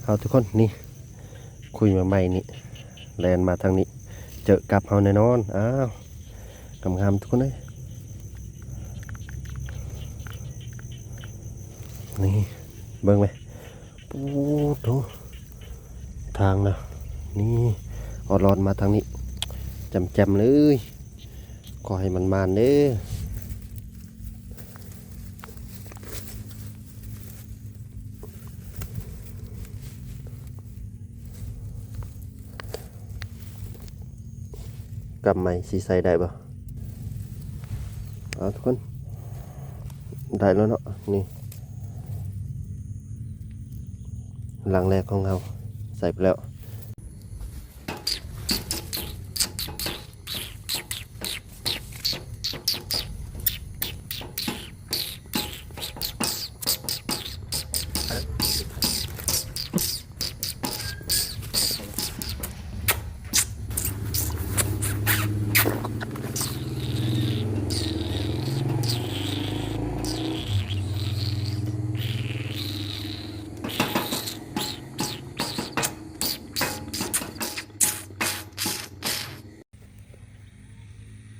ເອົາທຸກຄົນ ນີ້ ຄຸຍມາໃໝ່ນີ້ ແລ່ນມາທາງນີ້ ເຈີກັບເຮົາແນ່ນອນ. ອ້າວ ງາມໆ ທຸກຄົນເອີຍ ນີ້ ເບິ່ງແມະ. ໂອ້ໂຫ ທາງນະ ນີ້ ອອດລອດມາທາງນີ້ ແຈ່ມໆ ເລີຍ. ຂໍໃຫ້ມັນໝານເດີ. ກຳໃໝ່ຊິໃສ່ໄດ້ບໍ່? ເອົາທຸກຄົນ ໄດ້ແລ້ວເນາະ ນີ້ ລັງແລກຂອງເຮົາໃສ່ໄປແລ້ວ.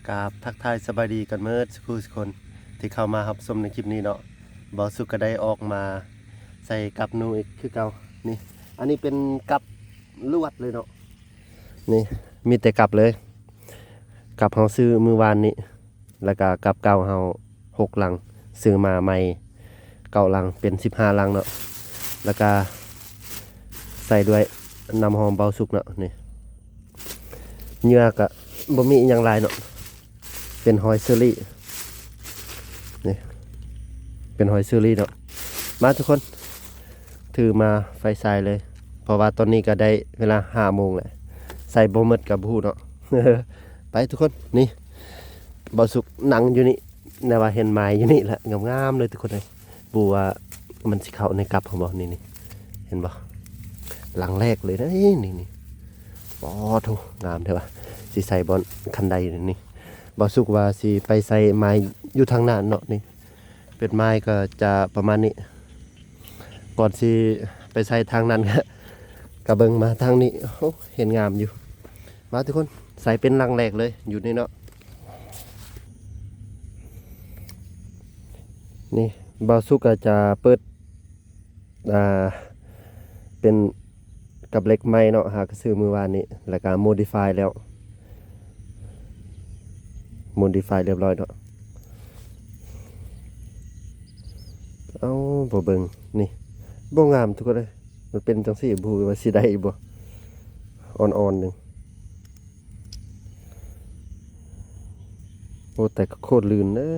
ກາບທັກທາຍສະບາຍດີກັນເໝິດສູ່ຜູ້ສູ່ຄົນທີ່ເຂົ້າມາຮັບຊົມໃນຄລິບນີ້ເນາະ. ບ່າວສຸກກໍໄດ້ອອກມາໃສ່ກັບໜູອີກຄືເກົ່າ. ນີ້ ອັນນີ້ເປັນກັບລວດເລີຍເນາະ. ນີ້ ມີແຕ່ກັບເລີຍ ກັບເຮົາຊື້ມື້ວານນີ້ ແລ້ວກະກັບເກົ່າເຮົາຫົກຫຼັງ ຊື້ມາໃໝ່ເກົ້າຫຼັງ ເປັນສິບຫ້າຫຼັງເນາະ. ແລ້ວກະໃສ່ດ້ວຍນ້ຳຫອມບ່າວສຸກເນາະ. ນີ້ ເຫຍື່ອກະບໍ່ມີອີ່ຫຍັງຫຼາຍເນາະ ເປັນຫອຍເຊີຣີ ນີ້ ເປັນຫອຍເຊີຣີເນາະ. ມາທຸກຄົນ ຖືມາໄຟສາຍເລີຍ ເພາະວ່າຕອນນີ້ກໍໄດ້ເວລາຫ້າໂມງແລ້ວ ໃສ່ບໍ່ໝົດກໍບໍ່ຮູ້ເນາະ. ໄປທຸກຄົນ ນີ້ ບ່າວສຸກນັ່ງຢູ່ນີ້ ແນວວ່າເຫັນໄມ້ຢູ່ນີ້ລະ ງາມໆ ເລີຍທຸກຄົນເອີຍ. ບໍ່ຮູ້ວ່າມັນຊິເຂົ້າໃນກັບເຮົາບໍ່? ນີ້ໆ ເຫັນບໍ່? ຫຼັງແລກເລີຍນະ ນີ້ໆ. ປາໂທ້ ງາມແທ້ວ່າ ຊິໃສ່ບ່ອນຄັນໄດນີ້. ບ່າວສຸກວ່າຊິໄປໃສ່ໄມ້ຢູ່ທາງໜ້າເນາະ. ນີ້ ເປັນໄມ້ກໍຈະປະມານນີ້. ກ່ອນຊິໄປໃສ່ທາງນັ້ນ ກະເບິ່ງມາທາງນີ້. ໂອ້ ເຫັນງາມຢູ່. ມາທຸກຄົນ ໃສ່ເປັນຫຼັງແລກເລີຍ ຢູ່ນີ້ເນາະ. ນີ້ ບ່າວສຸກກໍຈະເປີດ ອ່າ ເປັນກັບເຫຼັກໃໝ່ເນາະ ຫາກະຊື້ມື້ວານນີ້ ແລ້ວກະໂມດິຟາຍແລ້ວ ໂມດິຟາຍຮຽບຮ້ອຍເນາະ. ເອົາ ບໍ່ເບິ່ງ ນີ້ ບໍ່ງາມທຸກຄົນເອີຍ. ມັນເປັນຈັ່ງຊີ້ ບໍ່ຮູ້ວ່າຊິໄດ້ຢູ່ບໍ່? ອ່ອນໆ ໜຶ່ງ. ໂອ້ ແຕ່ກໍໂຄດລື່ນເດີ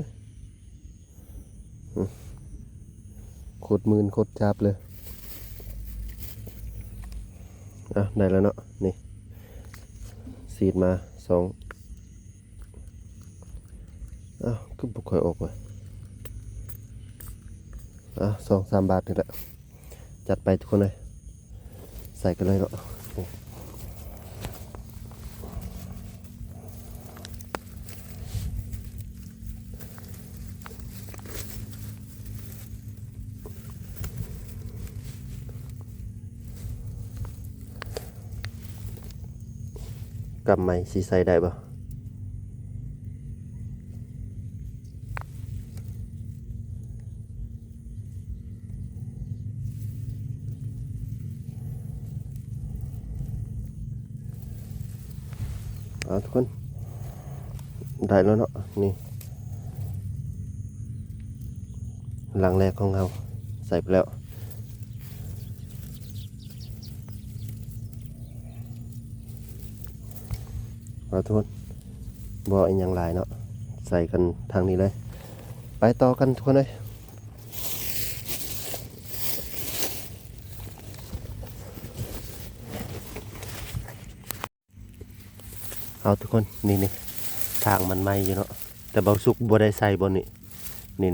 ໂຄດມື່ນ ໂຄດຈາບເລີຍ. ອ່ະ ໄດ້ແລ້ວເນາະ ນີ້ ສີດມາສອງ ອ້າວ ຄືບໍ່ຄ່ອຍອອກວະ? ອ້າວ ສອງສາມບາດນີ້ແຫຼະ. ຈັດໄປທຸກຄົນເອີຍ ໃສ່ກັນເລີຍເນາະ. ກຳໃໝ່ຊິໃສ່ໄດ້ບໍ່? ເອົາທຸກຄົນ ໄດ້ແລ້ວເນາະ ນີ້ ຫຼັງແລກຂອງເຮົາໃສ່ໄປແລ້ວ. ເອົາທຸກຄົນ ບໍ່ອີ່ຫຍັງຫຼາຍເນາະ ໃສ່ກັນທາງນີ້ເລີຍ. ໄປຕໍ່ກັນທຸກຄົນເອີຍ. ເອົາທຸກຄົນ ນີ້ໆ ທາງມັນໃໝ່ຢູ່ເນາະ ແຕ່ເບົາສຸກບໍ່ໄດ້ໃສ່ບ່ອນນີ້.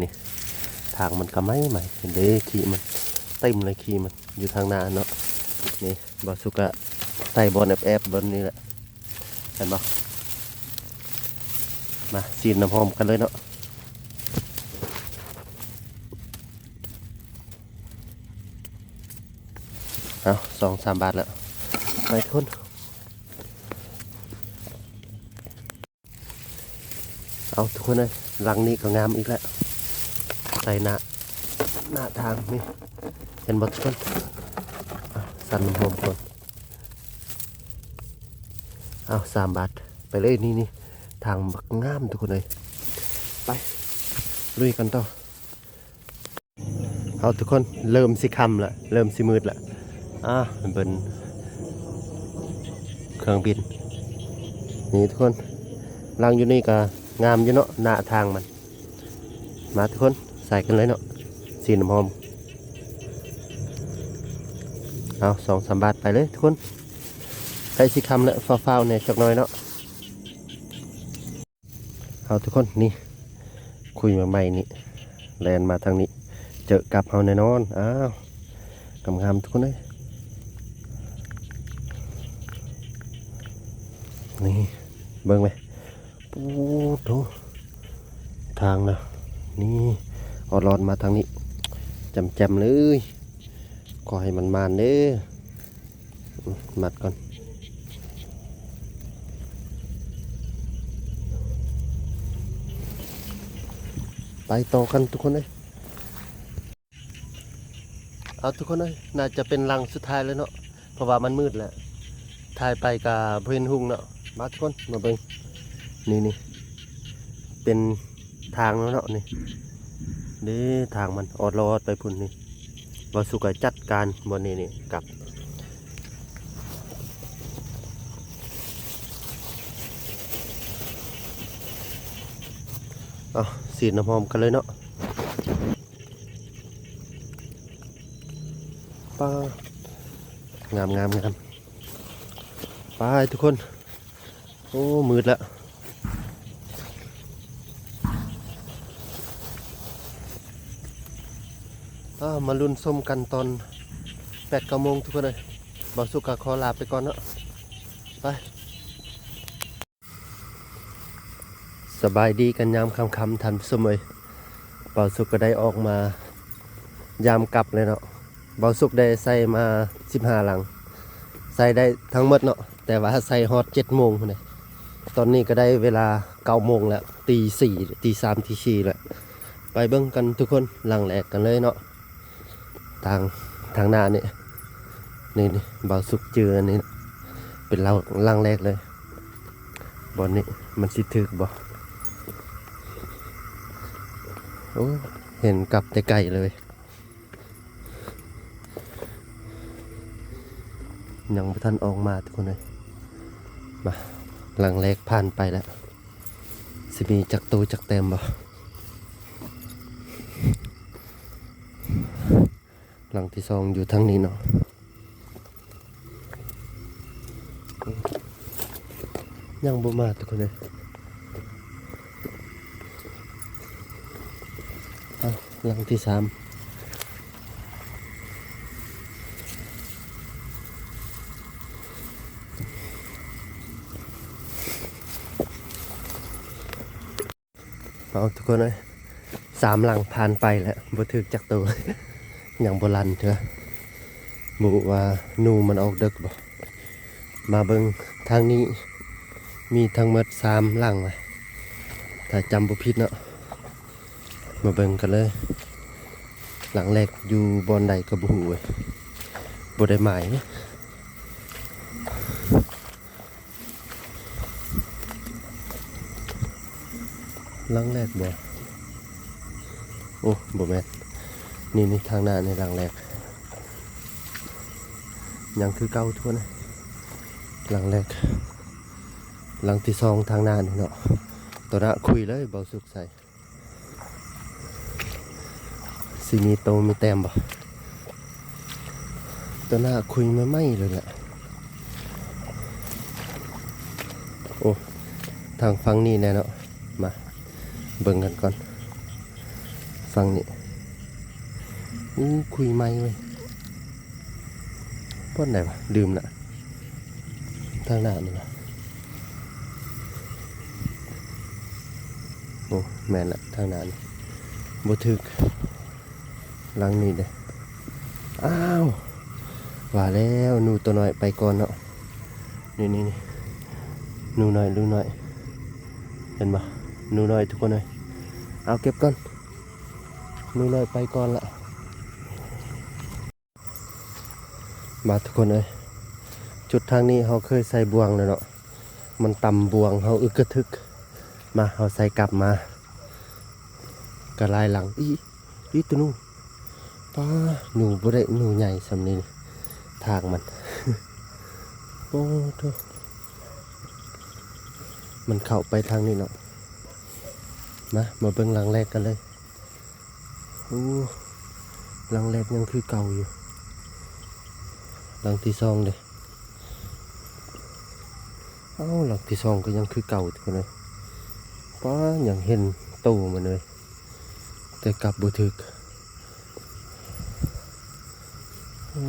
ນີ້ໆ ທາງມັນກໍໃໝ່ໆ ເດ້ ຂີ້ມັນເຕັມເລີຍ ຂີ້ມັນຢູ່ທາງໜ້າເນາະ. ນີ້ເບົາສຸກກະໃສ່ບ່ອນແອບໆ ບ່ອນນີ້ແຫຼະ ເຫັນບໍ່? ມາສີດນ້ຳຫອມກັນເລີຍເນາະ. ເອົາ ສອງສາມບາດແລ້ວ ໄປທຸກຄົນ. ເອົາ ທຸກຄົນເອີຍ ຫຼັງນີ້ກໍງາມອີກແລ້ວ ໃສ່ໜ້າ ໜ້າທາງນີ້ ເຫັນບໍ່ທຸກຄົນ? ເອົາ ສັນນຳໂຮມກ່ອນ. ເອົາ ສາມບາດ ໄປເລີຍ ນີ້ໆ ທາງບັກງາມທຸກຄົນເອີຍ ໄປລຸຍກັນຕໍ່. ເອົາ ທຸກຄົນ ເລີ່ມຊິຄ່ຳລະ ເລີ່ມຊິມືດລະ. ອາ ເບິ່ງເຄື່ອງບິນ ນີ້ທຸກຄົນ ຫຼັງຢູ່ນີ້ກໍງາມຢູ່ເນາະ ໜ້າທາງມັນ. ມາທຸກຄົນ ໃສ່ກັນເລີຍເນາະ ສີນ້ຳຫອມ. ເອົາ ສອງສາມບາດ ໄປເລີຍທຸກຄົນ ໃກ້ຊິຄ່ຳແລ້ວ ຟ້າວໆແດ່ຈັກໜ້ອຍເນາະ. ເອົາ ທຸກຄົນ ນີ້ ຄຸຍມາໃໝ່ນີ້ ແລ່ນມາທາງນີ້ ເຈີກັບເຮົາແນ່ນອນ. ອ້າວ ງາມໆ ທຸກຄົນເອີຍ ນີ້ ເບິ່ງແມ ໂອ້ໂຫ ທາງນະ ນີ້ ອອດລອດມາທາງນີ້ ແຈ່ມໆເລີຍ. ຂໍໃຫ້ມັນໝານເດີ້ ມັດກ່ອນ ໄປຕໍ່ກັນທຸກຄົນເອີຍ. ເອົາ ທຸກຄົນເອີຍ ໜ້າຈະເປັນຫຼັງສຸດທ້າຍແລ້ວເນາະ ເພາະວ່າມັນມືດແລ້ວ ຖ່າຍໄປກະບໍ່ເຫັນຮຸ່ງເນາະ. ມາທຸກຄົນ ມາເບິ່ງ ນີ້ໆ ເປັນທາງແລ້ວເນາະ ນີ້ ເດ້ ທາງມັນອອດລອດໄປພຸ້ນນີ້. ບ່າວສຸກກໍຈັດການບ່ອນນີ້ນີ້ກັບ ເອົາ ສີດນ້ຳຫອມກັນເລີຍເນາະ. ປາ ງາມໆໆ ໄປທຸກຄົນ. ໂອ້ ມືດລະ ເອົາ ມາລຸ້ນຊົມກັນຕອນແປດເກົ້າໂມງທຸກຄົນເອີຍ. ບ່າວສຸກກໍຂໍລາໄປກ່ອນເນາະ ໄປ. ສະບາຍດີກັນຍາມຄ່ຳໆ ທ່ານຜູ້ຊົມເອີຍ. ບ່າວສຸກກໍໄດ້ອອກມາຍາມກັບແລ້ວເນາະ. ບ່າວສຸກໄດ້ໃສ່ມາສິບຫ້າຫຼັງ ໃສ່ໄດ້ທັງໝົດເນາະ ແຕ່ວ່າໃສ່ຮອດເຈັດໂມງພຸ້ນເດ້. ຕອນນີ້ກໍໄດ້ເວລາເກົ້າໂມງແລ້ວ ຕີສີ່ ຕີສາມ ຕີສີ່ແລ້ວ. ໄປເບິ່ງກັນທຸກຄົນ ຫຼັງແລກກັນເລີຍເນາະ. ທາງ ທາງໜ້ານີ້ ນີ້ໆ ບ່າວສຸກຈື່ອັນນີ້ ເປັນຫຼັງ ຫຼັງແລກເລີຍ. ບ່ອນນີ້ມັນຊິຖືກບໍ່? ໂອ້ ເຫັນກັບແຕ່ໄກເລີຍ. ຍັງບໍ່ທັນອອກມາທຸກຄົນເອີຍ. ມາ ຫຼັງແລກຜ່ານໄປແລ້ວ ຊິມີຈັກໂຕຈັກແຕ້ມບໍ່? ຫຼັງທີສອງຢູ່ທາງນີ້ເນາະ. ຍັງບໍ່ມາທຸກຄົນເອີຍ. ເອົາ ຫຼັງທີສາມ. ເອົາ ທຸກຄົນເອີຍ ສາມຫຼັງຜ່ານໄປແລ້ວ ບໍ່ຖືກຈັກໂຕ ຍັງບໍ່ລັນເທື່ອ. ບໍ່ຮູ້ວ່າໜູມັນອອກເດິກບໍ່. ມາເບິ່ງທາງນີ້ ມີທັງໝົດສາມຫຼັງ ຖ້າຈຳບໍ່ຜິດເນາະ. ມາເບິ່ງກັນເລີຍ. ຫຼັງແລກຢູ່ບ່ອນໃດກໍບໍ່ຮູ້ເວີຍ ບໍ່ໄດ້ໝາຍເດ້. ຫຼັງແລກບໍ່? ໂອ້ ບໍ່ແມ່ນ ນີ້ໆ ທາງໜ້ານີ້ຫຼັງແລກ ຍັງຄືເກົ່າທຸກຄົນ. ຫຼັງແລກ ຫຼັງທີສອງທາງໜ້ານີ້ເນາະ. ໂຕໜ້າຄຸຍເລີຍ ເບົາສຸກໃສ່. ຊິມີໂຕມີແຕ້ມບໍ່? ໂຕໜ້າຄຸຍໃໝ່ໆເລີຍແຫຼະ. ໂອ້ ທາງຝັ່ງນີ້ແນ່ເນາະ. ມາເບິ່ງກັນກ່ອນ ຝັ່ງນີ້. ໂອ້ ຄຸຍໃໝ່ເວີຍ. ບ່ອນໃດວະ? ລືມລະ. ທາງໜ້ານີ້ວະ? ໂອ້ ແມ່ນລະ ທາງໜ້ານີ້. ບໍ່ຖືກ. ຫຼັງນີ້ເດ້. ອ້າວ! ວ່າແລ້ວ ໜູໂຕນ້ອຍໄປກ່ອນເນາະ. ນີ້ໆ ນີ້ ໜູນ້ອຍ ໜູນ້ອຍ ເຫັນບໍ່? ໜູນ້ອຍທຸກຄົນເອີຍ. ເອົາເກັບກ່ອນ ໜູນ້ອຍໄປກ່ອນລະ. ມາທຸກຄົນເອີຍ ຈຸດທາງນີ້ເຮົາເຄີຍໃສ່ບ່ວງແລ້ວເນາະ ມັນຕຳບ່ວງເຮົາອຶກກະທຶກ. ມາ ເຮົາໃສ່ກັບມາ ກະຫຼາຍຫຼັງ. ອີ ອີໂຕໜູ ປ້າ ໜູບໍ່ໄດ້ ໜູໃຫຍ່ສ່ຳນີ້ ທາງມັນ ໂອ້ໂທ້ ມັນເຂົ້າໄປທາງນີ້ເນາະ. ມາ ມາເບິ່ງຫຼັງແລກກັນເລີຍ. ໂອ້ ຫຼັງແລກຍັງຄືເກົ່າຢູ່. ຫຼັງທີສອງເດ? ເອົ້າ ຫຼັງທີສອງກໍຍັງຄືເກົ່າທຸກຄົນເອີຍ. ປ້າ ຍັງເຫັນໂຕມັນເລີຍ ແຕ່ກັບບໍ່ຖືກ. ໂອ້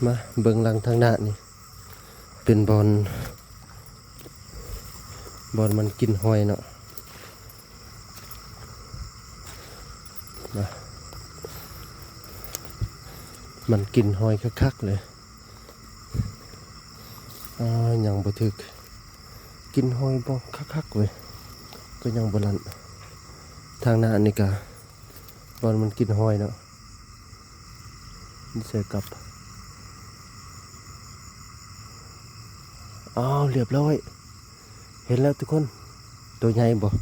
ມາເບິ່ງຫຼັງທາງໜ້ານີ້ ເປັນບ່ອນ ບ່ອນມັນກິນຫອຍເນາະ. ນະ ມັນກິນຫອຍຄັກໆເລີຍ. ອາ ຍັງບໍ່ຖືກ ກິນຫອຍບໍ່ຄັກໆເວີຍ ກໍຍັງບໍ່ລັ່ນ. ທາງໜ້ານີ້ກະບ່ອນມັນກິນຫອຍເນາະ. ນີ້ໃສ່ກັບ ອ້າວ ລຽບຮ້ອຍ ເຫັນແລ້ວທຸກຄົນ. ໂຕໃຫຍ່ບໍ່?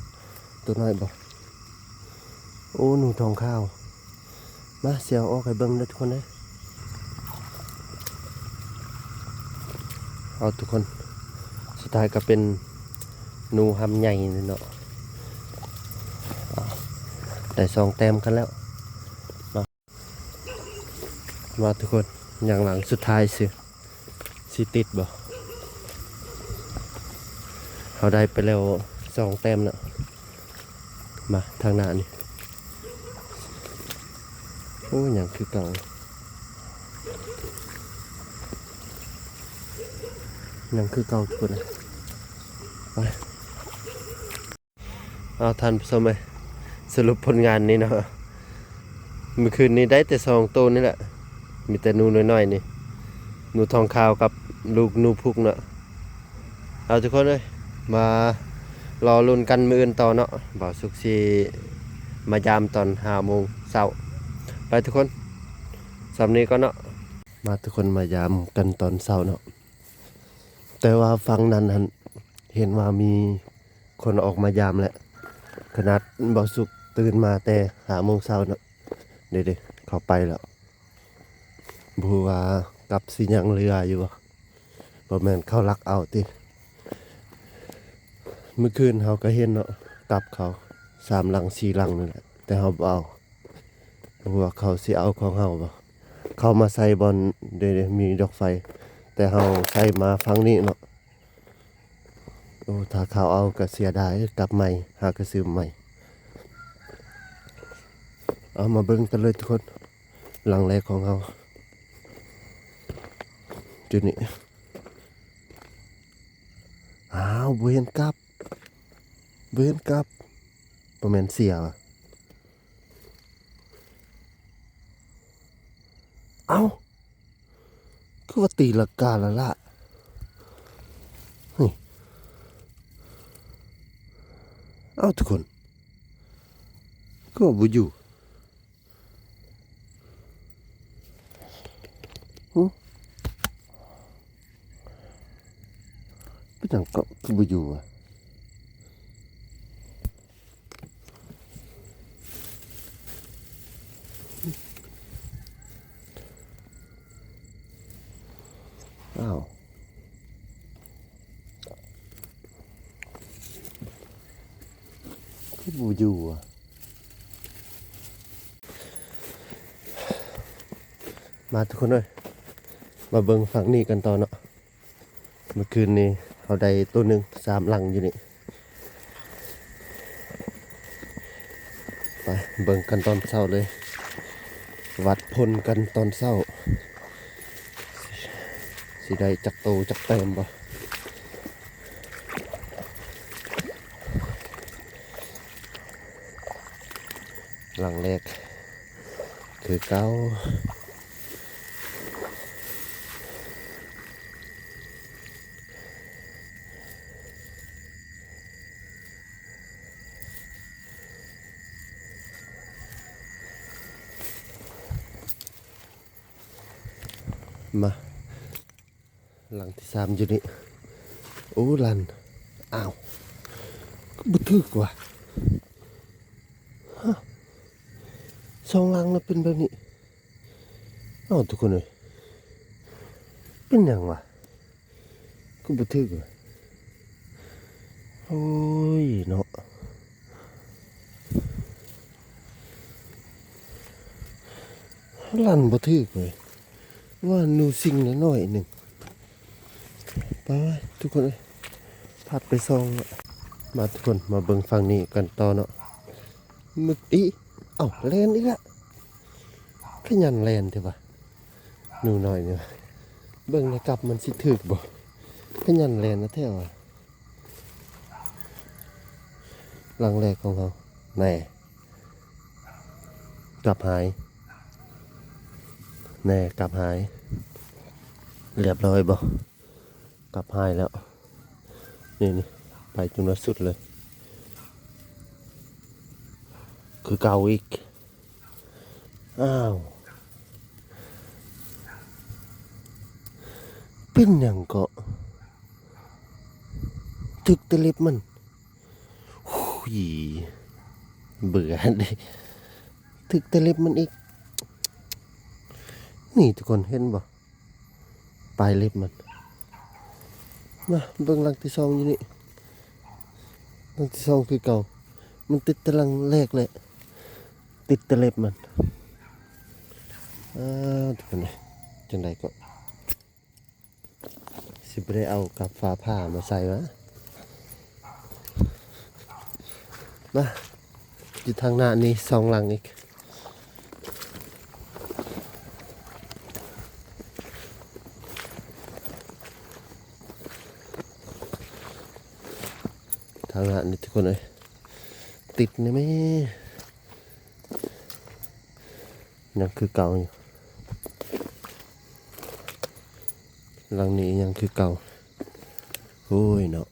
ໂຕນ້ອຍບໍ່? ໂອ້ ໜູທອງຂາວ. ມາ ຊິເອົາອອກໃຫ້ເບິ່ງເດີທຸກຄົນເດີ. ເອົາທຸກຄົນ ສຸດທ້າຍກໍເປັນໜູຮຳໃຫຍ່ນີ້ເນາະ. ໄດ້ສອງແຕ້ມກັນແລ້ວ. ມາທຸກຄົນ ຍັງຫຼັງສຸດທ້າຍຊື່ ຊິຕິດບໍ່? ເຮົາໄດ້ໄປແລ້ວສອງແຕ້ມເນາະ. ມາທາງໜ້ານີ້ ໂອ້ ຍັງຄືເກົ່າ ຍັງຄືເກົ່າທຸກຄົນ. ໄປ. ເອົາ ທ່ານຜູ້ຊົມເອີຍ ສະຫຼຸບຜົນງານນີ້ເນາະ ມື້ຄືນນີ້ໄດ້ແຕ່ສອງໂຕນີ້ແຫຼະ ມີແຕ່ໜູນ້ອຍໆນີ້ ໜູທອງຂາວກັບລູກໜູພຸກເນາະ. ເອົາ ທຸກຄົນເອີຍ ມາລໍລຸ້ນກັນມື້ອື່ນຕໍ່ເນາະ ບ່າວສຸກຊິມາຢາມຕອນຫ້າໂມງເຊົ້າ. ໄປທຸກຄົນ ສ່ຳນີ້ກ່ອນເນາະ. ມາທຸກຄົນ ມາຢາມກັນຕອນເຊົ້າເນາະ ແຕ່ວ່າຝັ່ງນັ້ນຫັ້ນ ເຫັນວ່າມີ ຄົນອອກມາຢາມແຫຼະ ຂະໜາດບ່າວສຸກຕື່ນມາແຕ່ຫ້າໂມງເຊົ້າເນາະ. ເດ້ໆ ເຂົາໄປແລ້ວ ບໍ່ຮູ້ວ່າກັບຊິຍັງເຫຼືອຢູ່ບໍ່? ບໍ່ແມ່ນເຂົາລັກເອົາຕິ? ມື້ຄືນເຮົາກໍເຫັນເນາະ ກັບເຂົາສາມຫຼັງສີ່ຫຼັງນີ້ແຫຼະ ແຕ່ເຮົາບໍ່ເອົາ ບໍ່ຮູ້ວ່າເຂົາຊິເອົາຂອງເຮົາບໍ່? ເຂົາມາໃສ່ບ່ອນ ເດ້ໆ ມີດອກໄຟ ແຕ່ເຮົາໃສ່ມາຝັ່ງນີ້ເນາະ. ໂອ້ ຖ້າເຂົາເອົາກໍເສຍດາຍ ກັບໃໝ່ ຫາກໍຊື້ໃໝ່. ເອົາ ມາເບິ່ງກັນເລີຍທຸກຄົນ ຫຼັງແລກຂອງເຮົາ ຈຸດນີ້. ອ້າວ ບໍ່ເຫັນກັບ ບໍ່ເຫັນກັບ ບໍ່ແມ່ນເສຍຫວາ? ເອົ້າ ຄືວ່າຕີລັງກາລະລະ ນີ້. ເອົ້າ ທຸກຄົນ ຄືວ່າບໍ່ຢູ່ ຫື? ເປັນຫຍັງກໍຄືບໍ່ຢູ່ຫວາ? ອ້າວ ຄືບໍ່ຢູ່ຫວາ? ມາທຸກຄົນເອີຍ ມາເບິ່ງຝັ່ງນີ້ກັນຕໍ່ເນາະ. ເມື່ອຄືນນີ້ເຮົາໄດ້ໂຕໜຶ່ງ ສາມຫຼັງຢູ່ນີ້. ໄປເບິ່ງກັນຕອນເຊົ້າເລີຍ ວັດຜົນກັນຕອນເຊົ້າ ຊິໄດ້ຈັກໂຕຈັກແຕ້ມບໍ່? ຫຼັງແລກ ຄືເກົ່າ. ມາ ຫຼັງທີສາມຢູ່ນີ້. ໂອ້ ລັນ. ອ້າວ ຄືບໍ່ຖືກວະ. ຮະ ສອງຫຼັງລະເປັນແບບນີ້. ເອົ້າ ທຸກຄົນເອີຍ ເປັນຫຍັງວະ? ຄືບໍ່ຖືກວະ? ໂອ້ຍເນາະ. ລັນບໍ່ຖືກເລີຍ. ວ່າໜູຊິງນ້ອຍໜຶ່ງ. ໄປ ທຸກຄົນເອີຍ ພັດໄປສອງ. ມາ ທຸກຄົນ ມາເບິ່ງຝັ່ງນີ້ກັນຕໍ່ເນາະ. ມຶກອີ ເອົ້າ ແລ່ນອີກລະ. ຂະຫຍັນແລ່ນແທ້ວະ ໜູນ້ອຍນີ້. ເບິ່ງໃນກັບມັນຊິຖືກບໍ່? ຂະຫຍັນແລ່ນແທ້ວະ. ຫຼັງແລກຂອງເຮົາ ແນ່ ກັບຫາຍ. ແນ່ ກັບຫາຍ. ລຽບຮ້ອຍບໍ່? ກັບຫາຍແລ້ວ. ນີ້ໆ ໄປຈົນວ່າສຸດເລີຍ. ຄືເກົ່າອີກ. ອ້າວ ເປັນຫຍັງເກາະ? ຖືກແຕ່ເລັບມັນ. ຫຸຍ ເບື່ອເດ້ ຖືກແຕ່ເລັບມັນອີກ. ນີ້ ທຸກຄົນເຫັນບໍ່? ປາຍເລັບມັນ. ມາເບິ່ງຫຼັງທີສອງຢູ່ນີ້. ຫຼັງທີສອງຄືເກົ່າ. ມັນຕິດແຕ່ຫຼັງແລກແຫຼະ. ຕິດແຕ່ເລັບມັນ. ອ້າວ ທຸກຄົນເອີຍ ຈັ່ງໃດກໍຊິບໍ່ໄດ້ເອົາກັບຟ້າຜ່າມາໃສ່ວະ. ມາ ຢູ່ທາງໜ້ານີ້ສອງຫຼັງອີກ. ທາງໜ້ານີ້ ທຸກຄົນເອີຍ ຕິດແນ່ແມ່. ຍັງຄືເກົ່າຢູ່. ຫຼັງນີ້ຍັງຄືເກົ່າ. ໂອ້ຍເນາະ.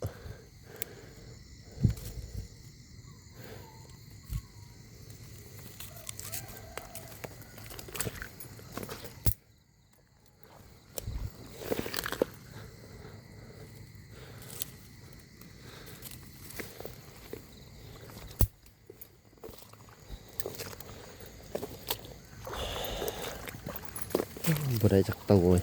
ບໍ່ໄດ້ຈັກໂຕເລີຍ.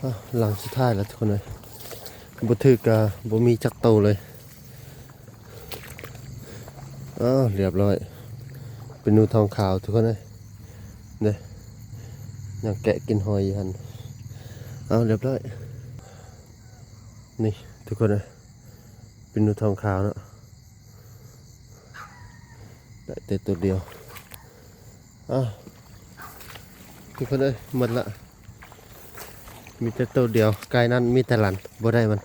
ອ້າວ ຫຼັງສຸດທ້າຍແລ້ວ ທຸກຄົນເອີຍ ບໍ່ຖືກກະບໍ່ມີຈັກໂຕເລີຍ. ອ້າວ ລຽບຮ້ອຍ ເປັນໜູທອງຂາວ ທຸກຄົນເອີຍ ເດ້ ຍັງແກະກິນຫອຍຢູ່ຫັ້ນ. ອ້າວ ລຽບຮ້ອຍ ນີ້ ທຸກຄົນເອີຍ ເປັນໜູທອງຂາວເນາະ ໄດ້ແຕ່ໂຕດຽວ. ອ້າວ ທຸກຄົນເອີຍ ໝົດລະ ມີແຕ່ໂຕດຽວ ກາຍນັ້ນມີແຕ່ຫຼັນ ບໍ່ໄດ້ມັນ.